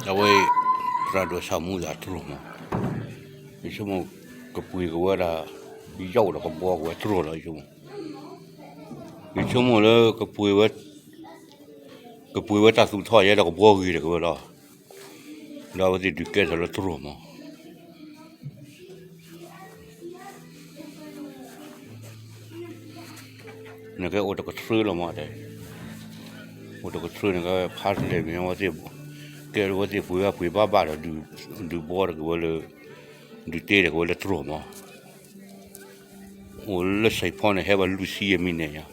အဝဲ သရၣ်ဒိၣ်ဆၣ်မူသးတြီၢ်မး, ယဆိကမိၣ် ကပှ့ၤကဝဲဒၣ် ယီၣ်ဒီးကဘှီကဝဲတြီၢ်လီၤ ယဆိကမိၣ်, ယဆိကမိၣ်လၢ ကပှ့ၤဝဲတၢ်သူၣ်ထီၣ်ယဲဒီးကဘှီဂ့ၤဒီးကဝဲလီၤ, ဒီးအဝဲသ့ၣ်ဒုးကဲထီၣ်လၢတြီၢ်မး နကဲအိၣ်တကထြၢလီၤမးတဲ, အိၣ်တကထြၢန့ၣ် ကဲဖးလဲၣ်မ့ၢ်ဝဲသ့ၣ်, ကဲဝဲသ့ၣ်ပှ့ၤဘၣ်ပှ့ၤဘၣ်ဘၣ်ဒီး ဒုးဘှီဒီးကဝဲလၢ, ဒုးတ့ဒီးကဝဲလၢတြီၢ်မး, အိၣ်လၢစဲးဖီန့ၣ် ဟဲဘၣ်လွံၢ်ဆံယဲၢ်မံးနံးညါ